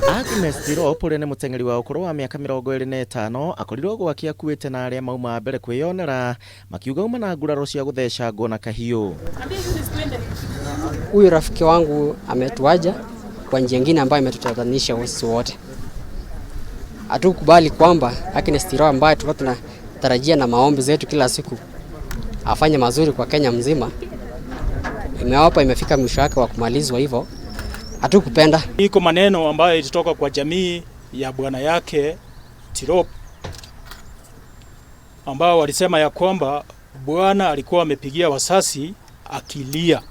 Agnes Tirop ũrĩa nĩ mũteng'eri wa ũkũrũ wa mĩaka 25 akorirwo gwake akuĩte na arĩa mauma mbere kwĩyonera makiuga auma na nguraro cia gũthecangwo na kahiũ. Huyu rafiki wangu ametuaja kwa njia ingine ambayo imetutatanisha sisi wote. Hatukubali kwamba Agnes Tirop ambaye tulikuwa tunatarajia na maombi zetu kila siku afanye mazuri kwa Kenya mzima, imewapa imefika mwisho wake wa kumalizwa hivyo, hatukupenda. Iko maneno ambayo ilitoka kwa jamii ya bwana yake Tirop ambao walisema ya kwamba bwana alikuwa amepigia wasasi akilia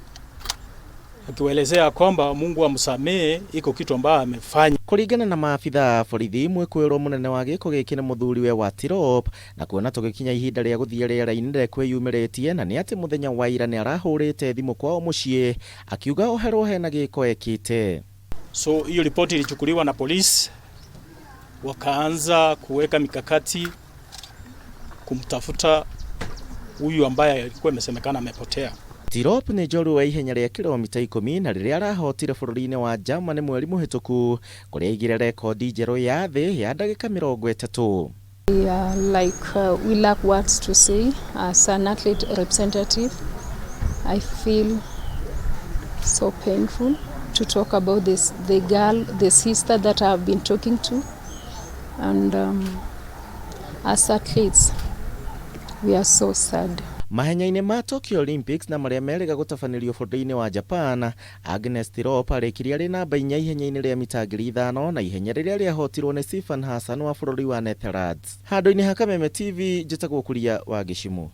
akiwaelezea kwamba Mungu amsamee, iko kitu ambayo amefanya. Kũringana na maabitha a borithi, mwĩkũĩrwo mũnene wa gĩko gĩkĩ nĩ mũthuriwe wa Tirop, na kuona tũgĩkinya ihinda rĩa gũthiĩ rĩera-inĩ ndekwĩyumĩrĩtie na nĩ atĩ mũthenya wa ira nĩ arahũrĩte thimũ kwao mũciĩ akiuga oherwo hena gĩko ekĩte. So hiyo ripoti ilichukuliwa na polisi, wakaanza kuweka mikakati kumtafuta huyu ambaye alikuwa imesemekana amepotea. Tirop nĩ njorua wa ihenya rĩa kilomita 10 na rĩrĩa arahotire bũrũri-inĩ wa Germany mweri mũhĩtũku kũrĩa aigire rekondi njerũ ya thĩ ya ndagĩka 30. We are like we lack words to say. As an athlete representative, I feel so painful to talk about this, the girl, the sister that I've been talking to, and as athletes, we are so sad. Mahenya-inĩ ma Tokyo Olympics na marĩa merĩga gũtabanĩrio bũrũri-inĩ wa Japan, Agnes Tirop arĩkirie arĩ namba 4 ihenya-inĩ rĩa mita 5000 na ihenya rĩrĩa rĩahotirwo nĩ Sifan Hassan wa bũrũri wa Netherlands. Handũ-inĩ ha Kameme TV, njĩtagwo Kuria wa Gĩcimu.